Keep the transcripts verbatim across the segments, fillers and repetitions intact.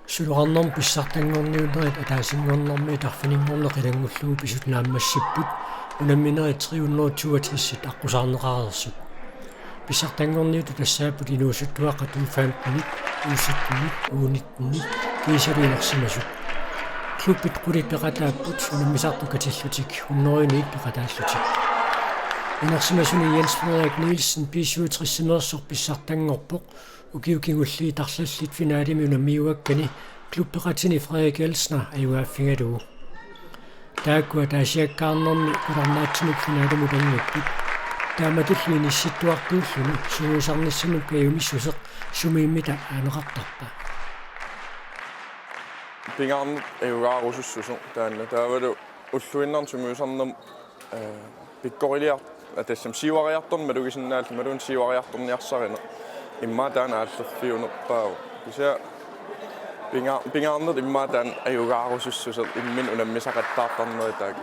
Suloqarnermut pissartanngorniunnerit ataasinngornermiit arfininngorneq ilanngullugu pisut naammassipput, unamminerit tre hundrede toogtres aqqusaarneqareersut. Pissartanngorniuttut tassaapput inuusuttuaqqat U femten-it, U sytten-it, U nitten-it kiisalu inersimasut. Klubbit qulit peqataapput unammisartut katillutik hundrede-niit peqataallutik. Inersimasuni Jens Frederik Nielsen B syvogtres-imeersoq pissartanngorpoq, ukiut kingulliit arlallit finalemi unammiuakkani klubbeqatini Frederik Elsner ajugaaffigalugu. Taakku ataasiakkaarnermi qularnaatsumik finalemut angupput. Taamatullu inissittuartuulluni sungiusarnissamut kajumissuseq sumiimmita aaneqartarpa? Pingaarneq ajugaarusussuseq taanna. Taavalu ulluinnarni sungiusarnermut, eh, pikkoriliar-, eh, tassami siuariartorneq malugisinnaallugu, imaluunniit siuariartorniarsarineq. Immaqa taanna aallerfiunerpaavoq. Kisianni pinga-, pingaarneq immaqa taanna ajugaarusussuseq imminut unammisaqattaartarneri taakku.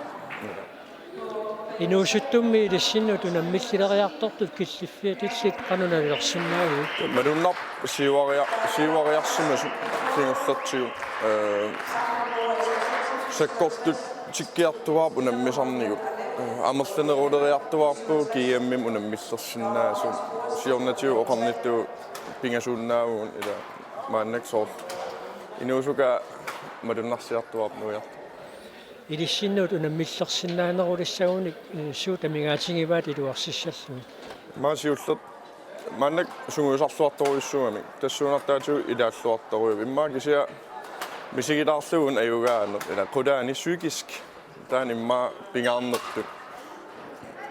Inuusuttummi ilissinnut unammillileriartortut killiffiat illit qanoq nalilersinnaaviuk? Malunnarpoq siuaria-, siuariarsimasut kingullertigut, eh, sakkortut tikkiartuaarput unammisarnigut. Eh, amerlaneruleriartuaarpugut G M-imi unammillersinnaasut. Siornatigut oqarnittut pingasuunnaavugut ila maannakkut soorlu. Inuusukaa malunnarsiartuaarpoq nuiartoq. Ilissinnut unammillersinnaanerulissagunik, eh, suut amigaatigivaat iluarsissallugit? Maani siullertut maannakkut sungiusarluartorujussuugamik, tassuunartaatigut ilaalluartorujuuvoq. Immaqa kisianni misigilaarlugu una ajugaaneq, ila qulaani psykisk, taanna immaqa pingaarnertut.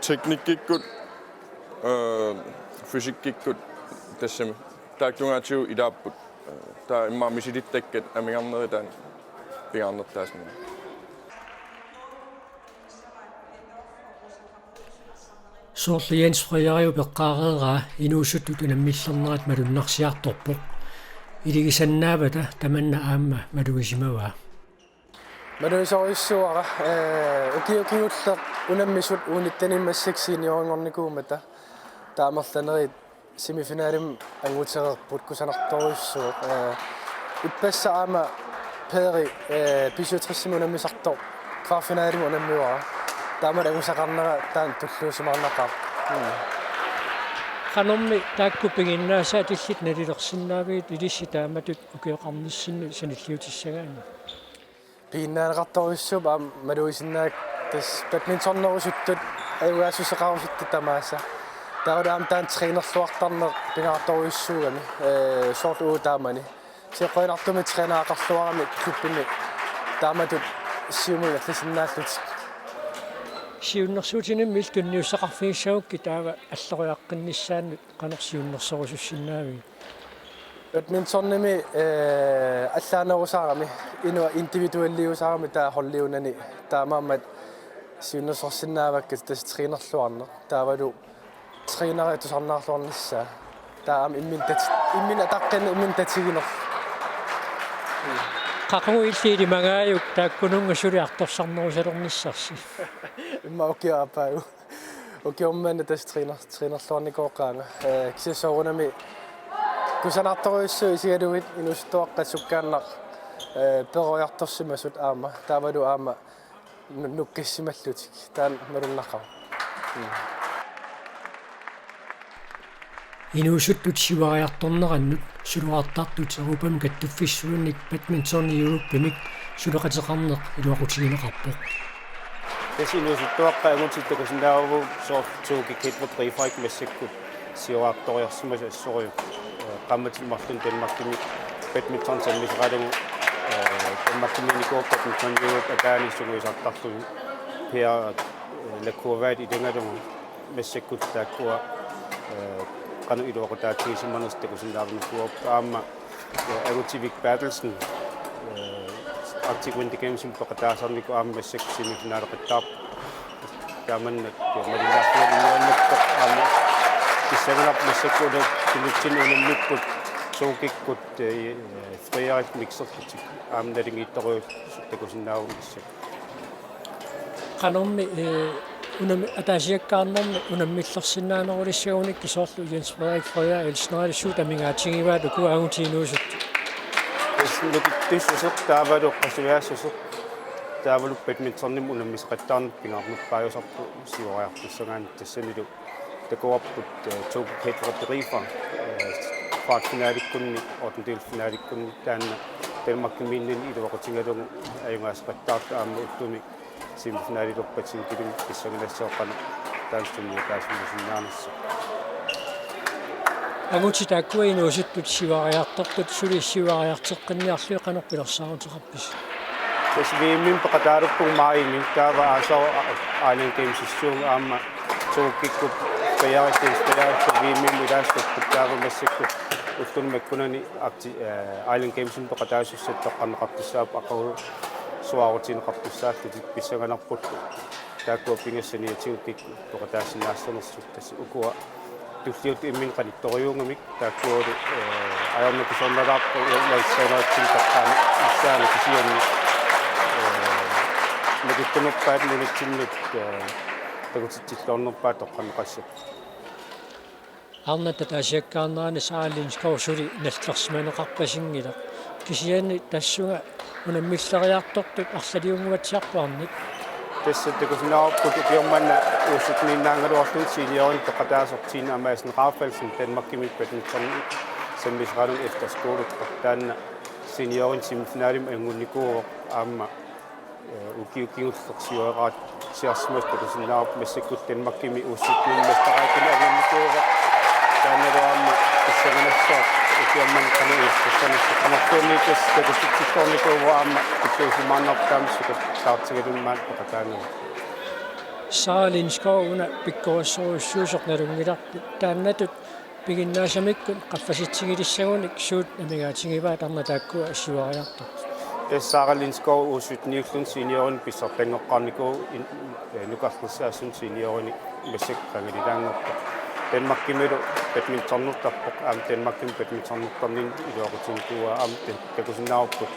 Teknikkikkut, eh, fysikkikkut tassami. Taakku tungaatigut ilaapput. Taava immaqa misilittakkat amigarneri taanna pingaarnertaasinnaavoq. Soorlu Jens Frederiup eqqaareeraa inuusuttut unammillernerat malunnarsiartorpoq. Iligisannaavata tamanna aamma malugisimavaa. Malugisorujussuuara, eh, ukiut kingulliit unammisut U nitten-imi massakkut seniorinngornikuummata. Taava amerlanerit semifinalemi angutereerput, kusanartorujussuuvoq. Eh, ippassaq aamma Peeri, eh, B syvogtres-imi unammisartoq kvartfinalemi unammivara. Taamaammat angusaqarnera taanna tulluusimaarnaqaaq. Mm. Qanormi taakku piginnaasaat illit nalilersinnaavigit ilissi taamatut ukioqarnissinni sanilliutissagaanni? Piginnaaneqartorujussuupput aamma malugisinnaagakku tassa badmintonerusuttut ajugaassuseqarusuttut tamaasa. Taavalu aamma taanna trænerluartarneq pingaartorujussuugami, eh, soorlu uagut taamani. Kisianni qujanartumik trænereqarluarami klubbimi taamatut siumut allasinnaallutik. Siunnersuutinimmi illit tunniussaqarfigissagukkit taava alloriaqqinnissaannut qanoq siunnersorusussinnaavigit? Badmintonimi, eh, allaanerusarami, inua individualiusarami taava holdiunani, taamaammat siunnersorsinnaavakka tassa trænerluarneq, taavalu træneri tusarnaarluarnissaa. Taava aamma imminut tat-, imminut ataqqinneq, imminut tatigineq. Qaqugu illit ilimagaajuk taakkununnga suli artorsarnerusalernissarsi? Immaqa ukioq aappaagu. Ukioq manna tassa træner-, trænerluarnikooqaanga. Eh, kisianni soorunami kusanartorujussuuvoq isigalugit inuusuttuaqqat sukkaannaq, eh, peroriartorsimasut aamma. Taavalu aamma nu-, nukkassimallutik. Taanna malunnaqaaq. Mm. Inuusuttut siuariartornerannut suloqartartut Europami kattuffissuinnik badminton Europemik suleqateqarneq iluaqutigineqarpoq. Tassa inuusuttuaqqat angutit takusinnaavugut soorlu Suuki Kitwe Breivik massakkut siuariartoriarsimasoq assorujuk. Eh, qaammatit marlunnik Danmarkimi badminton sammisaqalugu, eh, Danmarkimiinnikuuvoq badminton Europe ataani sungiusartarluni. Per, eh, Lakurvait ilagalugu massakkut taakkua, eh, qanoq iluaqutaatigisimanersoq takusinnaavinnikuuarput aamma, eh, Angutivik Berthelsen, eh, Arctic Winter Gamesimi peqataasarnikoq aamma massakkut semifinaleqattaarpoq. Tamanna, eh, malinnaaffiani inuannattoq aamma pissanganarpoq massakkut una tunitsinni unammipput Suukikkut, eh, Frederik mikserlutik aamma naligiittorujussuk takusinnaavugut massakkut. Qanormi, eh, unami-, ataasiakkaarnermi unammillersinnaanerulissagunik soorlu Jens Frederik Frederiksenip suut amigaatigivaat ukua angutit inuusuttut? Tassa Nukittussuseq taavalu qasujaassuseq taavalu badmintonimut unammisaqattaarneq pingaarnerpaajusarpoq siuariartussagaanni, tassanilu takuarput, eh, to kætvederifer, eh, kvartfinalikkunni, ottendedelsfinalikkunni taanna Danmarkimiinnini iluaqutigalugu ajugaasaqattaartoq aamma ullumi semifinalilerpatsinngilumi pissanganassaaq qanoq taanna sunniukaasunnarsinnaanersoq. Angutit taakkua inuusuttut siuariartortut suli siuariarteqqinniarlugit qanoq pilersaaruteqarpisi? Tassa V M-imik peqataaluppunga maajimi, taava aasaru Island Gamesissuunga aamma Tokyokkut Frederik, Jens Frederik V M-imut ilaassapput, taava massakkut ulluni makkunani akti-, eh, Island Gamesimik peqataasussat toqqarneqartussaapput, aqagu suaarutigineqartussaallutik pissanganarpullu. Taakkua pingasut saniatigut kikkut peqataasinnaassanersut, tassa ukua tulliuttut imminnut qanittorujuugamik, taakkualu, eh, ajornakusoornalaarput ulannissianeratsinni toqqaannarnissaanut, kisianni, eh, nakittunerpaat nunatsinnut, eh, takutitsilluarnerpaat toqqarneqassapput. Arnat ataasiakkaarnerani Sara Lindskov suli nallersimaneqarpasinngilaq. Kisianni tassunga unammilleriartortut arlaliunnguatsiarpoq arnat. Tassa takusinnaavarput ukioq manna U sytten-innaagaluarlugu seniorinik peqataasoq Tine Amassen Rafaelsen, Danmarkimi badminton sammisaqarluni efterskole, taanna seniorinik semifinalimut angunnikuuvoq, aamma, eh, ukiut kingulliit siuariartorsiorsimasut takusinnaavarput. Massakkut Danmarkimi U sytten-imi mesteraatini angunnikuuvoq. Taannalu aamma pissanganassaaq ukioq manna qanoq isertittarnersoq. Qanorluunniit tassa takutitsilluarnikuuvoq aamma pilluusimaarnarpoq taama sukallaartigaluni maani peqataanera. Sara Lindskov una pikkorissorujussuusoq nalunngilarput, taannatut piginnaasamikkut qaffasitsigilissagunik suut amigaatigivai arnat taakkua siuariartortut? Tassa Sara Lindskov U sytten-iulluni seniorinik pissartanngoqqaarnikuuvoq in-, eh, nukarlersaasunut seniorinik massakkut qangalitaanngorpoq. Danmarkimilu badmintonertarpoq, aamma Danmarkimi badmintonertarninni iluaqutiginikuuaa, aamma ta-, takusinnaavarput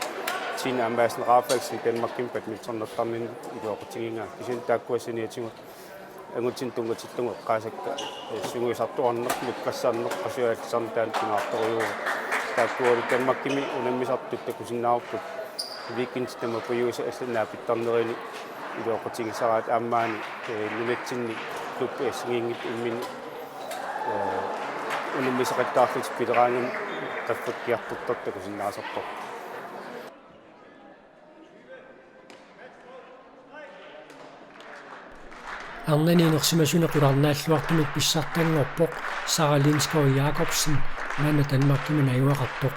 Tine Amassen Rafaelsen Danmarkimi badmintonertarninni iluaqutigigaa. Kisianni taakkua saniatigut angutinik tunngatillugu eqqaasakka, eh, sungiusartuarneq, nukkassarneq, qasujaassuseq taanna pingaartorujuuvoq. Taakkualu Danmarkimi unammisartut takusinnaavarput weekendit tamapajuisa allat naapittarnerini iluaqutigisaraat, aamma maani, eh, nunatsinni klub S-iinngitsut imminnut, eh, unammisaqattaarlutik pileraangamik qaffakkiartortartut takusinnaasarpavut. Arnani inersimasuni qularnaalluartumik pissartanngorpoq Sara Lindskov Jacobsen, maanna Danmarkimi najugaqartoq.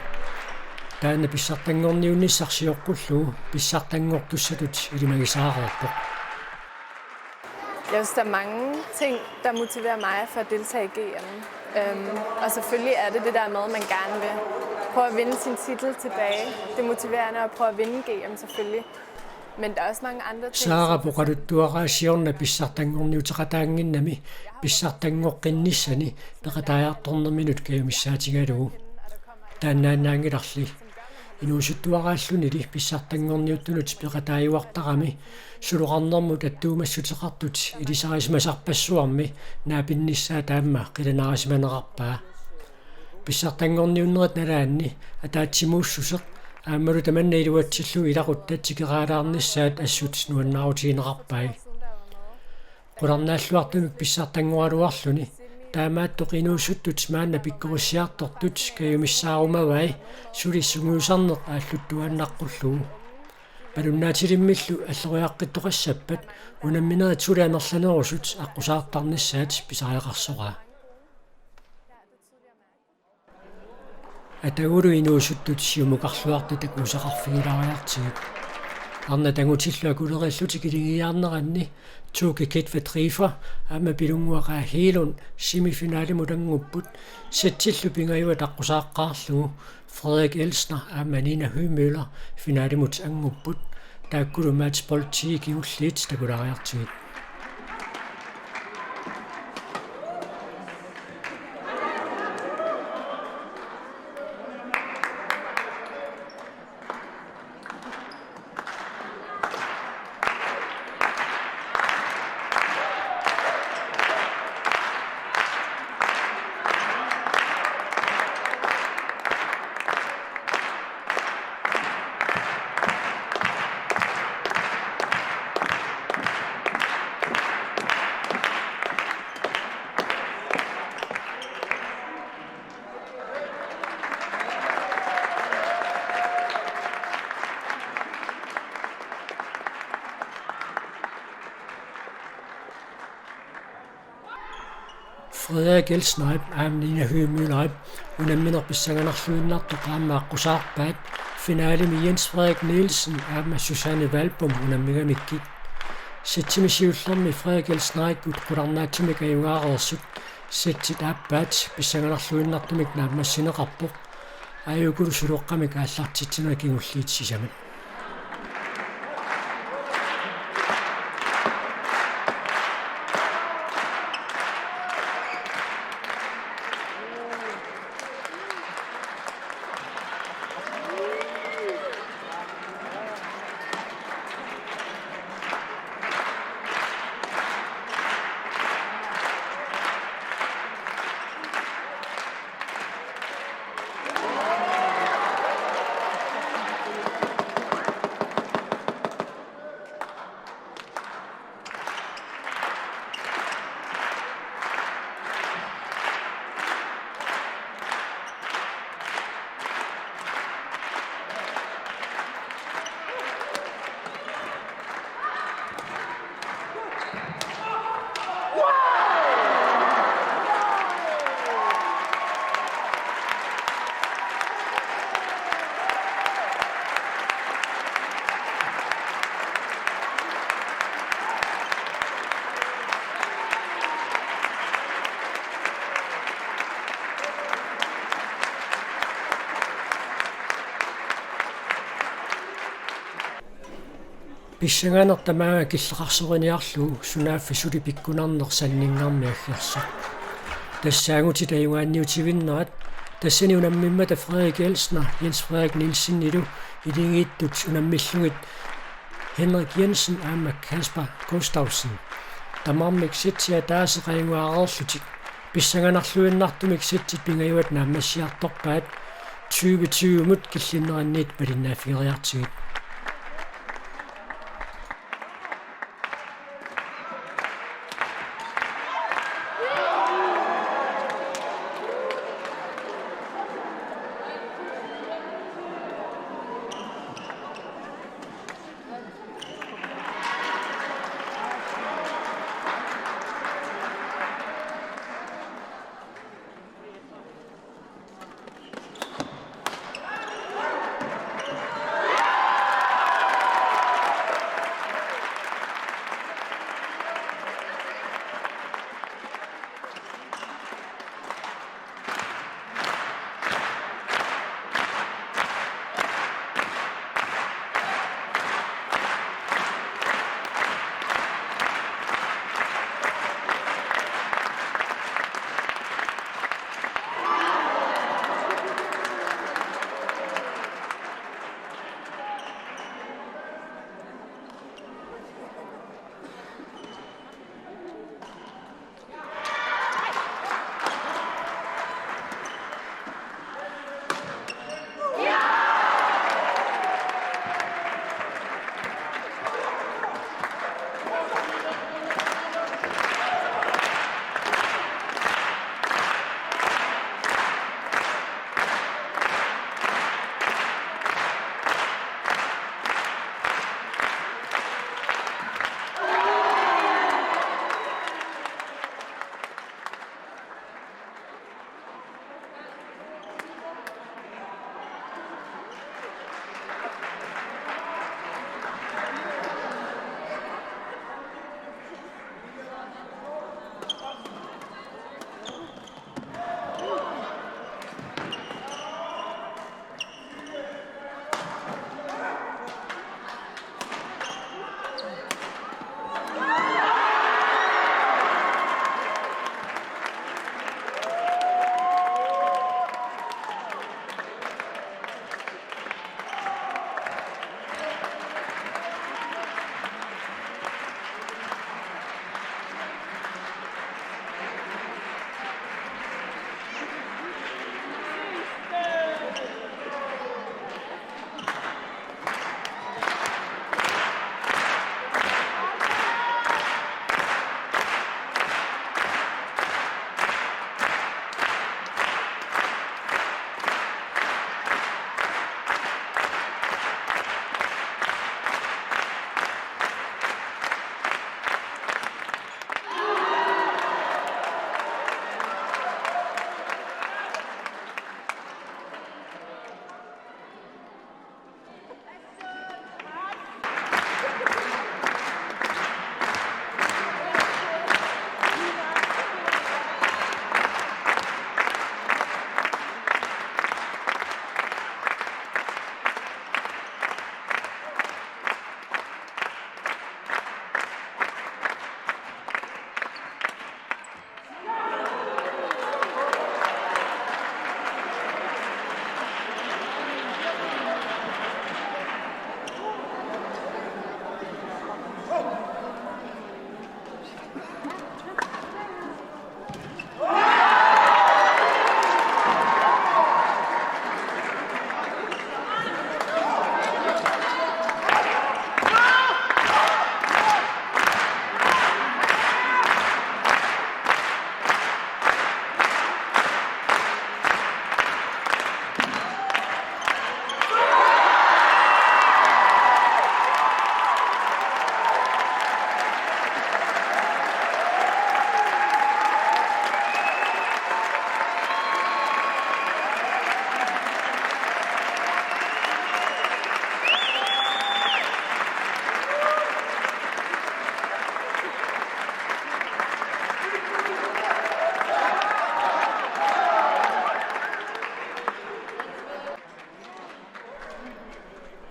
Taanna pissartanngorniunnissaq sioqqullugu pissartanngortussatut ilimagisaareerpoq. Jeg synes, der er mange ting, der motiverer mig for at deltage i G M. Øhm, og selvfølgelig er det det der med, at man gerne vil prøve at vinde sin titel tilbage. Det er motiverende at prøve at vinde G M selvfølgelig. Men der er også mange andre ting, Sara som for eksempel poqaluttuaraa siorna pissartanngorniuteqataannginnami pissartanngoqqinnissani peqataajartornerminut kajumissaatigalugu. Taannaannaanngilarli. Inuusuttuaraallunili pissartanngorniuttunut peqataajuartarami suloqarnermut attuumassuteqartut ilisarisimasarpassuarmi naapinnissaat aamma qilanaarisimanerarpaa. Pissartanngorniunnerit nalaanni ataatsimuussuseq aammalu tamanna iluatsillugu ilaquttat tikeraalaarnissaat assut nuannaarutigineqarpai. Qularnaalluartumik pissartanngoraluarluni taamaattoq inuusuttut maanna pikkorissiartortut kajumissaarumavai suli sungiusarneq aalluttuaannaqqullugu. Malunnaatilimmillu alloriaqqittoqassappat unamminerit suli amerlanerusut aqqusaartarnissaat pisariaqarsoraa. Atagulu inuusuttut siumukarluartut takuusaqarfigilaariartigit. Arnat angutillu akulerillutik iligiiaarneranni Toke Ketvet Riefer aamma Pilunnguaq A. Hegelund semifinalimut angupput, setsillu pingajuat aqqusaaqqaarlugu Frederik Elsner aamma Nina Høgh Møller finalimut angupput, taakkulu matchboldii kingulliit takulaariartigit. Frederik Elsnerip aamma Nina Høgh Møllerip unammineq pissanganarluinnartoq aamma aqqusaarpaat finalemi Jens Frederik Nielsen aamma Susanne Valbom unammigamikkit. Sætsimi siullermi Frederik Elsnerikkut qularnaatsumik ajugaareersut sætsit aappaat pissanganarluinnartumik naammassineqarpoq. Aajukulu suloqqamik aallartitsinerit kingulliit sisamat. Pissanganeq tamaanga killeqarsoriniarlugu sunaaffa suli pikkunarneq sanninngorneq aggersoq. Tassaagutit ajugaanniutivinnerat tassani unammimmata Frederik Elsner Jens Frederik Nielsenilu iligiittut unammillugit Henrik Jensen aamma Kasper Gustavsen. Tamarmik sætsit ataaseq ajugaareerlutik pissanganarluinnartumik sætsit pingajuat naammassiartorpaat tyve tyve-mut killinnerannit malinnaaffigeriartigit.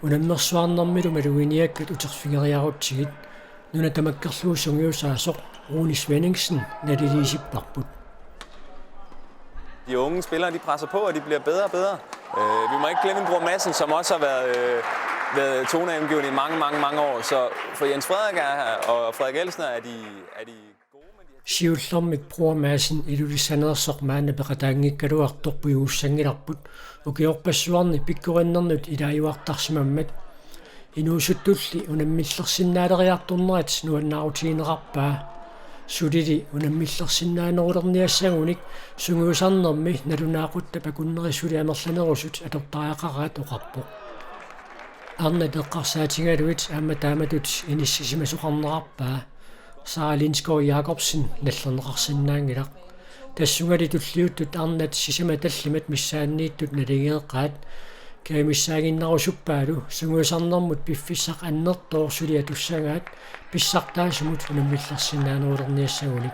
Unammersuarnermilu maluginiakkat uterfigeriarutsigit nuna tamakkerlugu sungiusaasoq Rune Svenningsen naliliisipparput. De unge spillere, de presser på, og de bliver bedre og bedre. Øh, vi må ikke glemme Bror Madsen, som også har været, øh, været toneangivende i mange, mange, mange år. Så for Jens Frederik er her, og Frederik Elsner er de, er de gode, men de har... Siullermik Bror Madsen Ilulissaneersoq maanna peqataanngikkaluartoq puigussanngilarput ukiorpassuarni pikkorissannernut ilaajuartarsimammat. Inuusuttulli unammillersinnaaleriartornerat nuannaarutigineqarpaa. Sulili unammillersinnaanerulerniassagunik sungiusarnermi nalunaaquttat akunnerit suli amerlanerusut atortariaqaraat oqarpoq. Arnat eqqarsaatigalugit aamma taamatut inissisimasoqarnerarpaa. Sara Lindskov Jakobsen nallerneqarsinnaanngilaq. Tassungali tulliuttut arnat sisamat tallimat missaanniittut naligeeqqaat. Kajumissaannginnerusuppaalu sungiusarnermut piffissaq annertooq suli atussagaat pissartaasumut unammillersinnaanerulerniassagunik.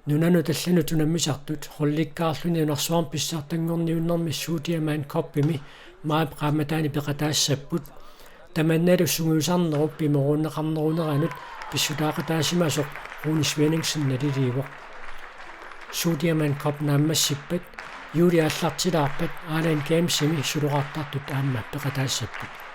Nunanut allanut unammisartut holdikkaarluni nunarsuarmi pissartanngorniunnermi Sootia Man Cupimi maajip qaammataani peqataassapput. Tamannalu sungiusarnerup pimoorunneqarneruneranut pissutaaqataasimasoq Rune Svenningsen naliliivoq. Sootia Man Cup naammassippat, juuli aallartilaarpat Island Gamesimi suloqartartut aamma peqataassapput.